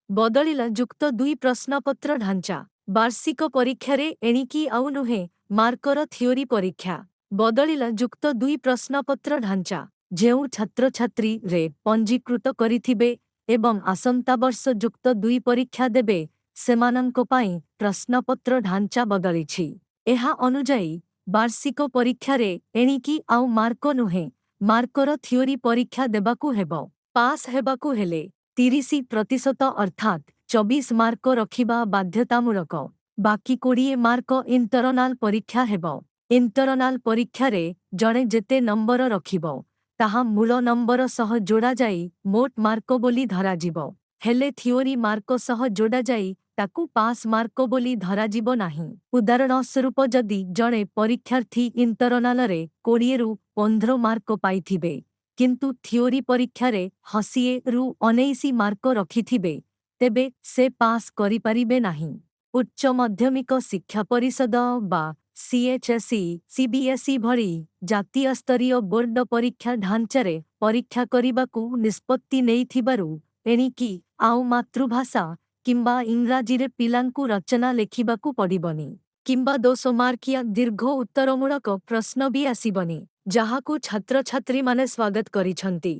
ବଦଳିଲା ଯୁକ୍ତ ଦୁଇ ପ୍ରଶ୍ନପତ୍ର ଢାଞ୍ଚା। ବାର୍ଷିକ ପରୀକ୍ଷାରେ ଏଣିକି ଆଉ ନୁହେଁ ମାର୍କର ଥିଓରି ପରୀକ୍ଷା। ବଦଳିଲା ଯୁକ୍ତ ଦୁଇ ପ୍ରଶ୍ନପତ୍ର ଢାଞ୍ଚା। ଯେଉଁ ଛାତ୍ରଛାତ୍ରୀ ରେ ପଞ୍ଜୀକୃତ କରିଥିବେ ଏବଂ ଆସନ୍ତାବର୍ଷ ଯୁକ୍ତ ଦୁଇ ପରୀକ୍ଷା ଦେବେ, ସେମାନଙ୍କ ପାଇଁ ପ୍ରଶ୍ନପତ୍ର ଢାଞ୍ଚା ବଦଳିଛି। ଏହା ଅନୁଯାୟୀ ବାର୍ଷିକ ପରୀକ୍ଷାରେ ଏଣିକି ଆଉ ମାର୍କ ନୁହେଁ, ମାର୍କର ଥିଓରି ପରୀକ୍ଷା ଦେବାକୁ ହେବ। ପାସ୍ ହେବାକୁ ହେଲେ 30% ଅର୍ଥାତ୍ 24 ମାର୍କ ରଖିବା ବାଧ୍ୟତାମୂଳକ। ବାକି 20 ମାର୍କ ଇଣ୍ଟରନାଲ ପରୀକ୍ଷା ହେବ। ଇଣ୍ଟରନାଲ ପରୀକ୍ଷାରେ ଜଣେ ଯେତେ ନମ୍ବର ରଖିବ, ତାହା ମୂଳ ନମ୍ବର ସହ ଯୋଡ଼ାଯାଇ ମୋଟ ମାର୍କ ବୋଲି ଧରାଯିବ। ହେଲେ ଥିଓରି ମାର୍କ ସହ ଯୋଡ଼ାଯାଇ ତାକୁ ପାସ୍ ମାର୍କ ବୋଲି ଧରାଯିବ ନାହିଁ। ଉଦାହରଣ ସ୍ୱରୂପ, ଯଦି ଜଣେ ପରୀକ୍ଷାର୍ଥୀ ଇଣ୍ଟରନାଲରେ 20ରୁ 15 ମାର୍କ ପାଇଥିବେ, କିନ୍ତୁ ଥିଓରି ପରୀକ୍ଷାରେ 80ରୁ 19 ମାର୍କ ରଖିଥିବେ, ତେବେ ସେ ପାସ୍ କରିପାରିବେ ନାହିଁ। ଉଚ୍ଚ ମାଧ୍ୟମିକ ଶିକ୍ଷା ପରିଷଦ ବା ସିଏଚ୍ଏସ୍ଇ, ସିବିଏସ୍ଇ ଭଳି ଜାତୀୟ ସ୍ତରୀୟ ବୋର୍ଡ ପରୀକ୍ଷା ଢାଞ୍ଚାରେ ପରୀକ୍ଷା କରିବାକୁ ନିଷ୍ପତ୍ତି ନେଇଥିବାରୁ ଏଣିକି ଆଉ ମାତୃଭାଷା କିମ୍ବା ଇଂରାଜୀରେ ପିଲାଙ୍କୁ ରଚନା ଲେଖିବାକୁ ପଡ଼ିବନି କିମ୍ବା 10 ମାର୍କିଆ ଦୀର୍ଘ ଉତ୍ତରମୂଳକ ପ୍ରଶ୍ନ ବି ଆସିବନି, ଯାହାକୁ ଛାତ୍ରଛାତ୍ରୀମାନେ ସ୍ୱାଗତ କରିଛନ୍ତି।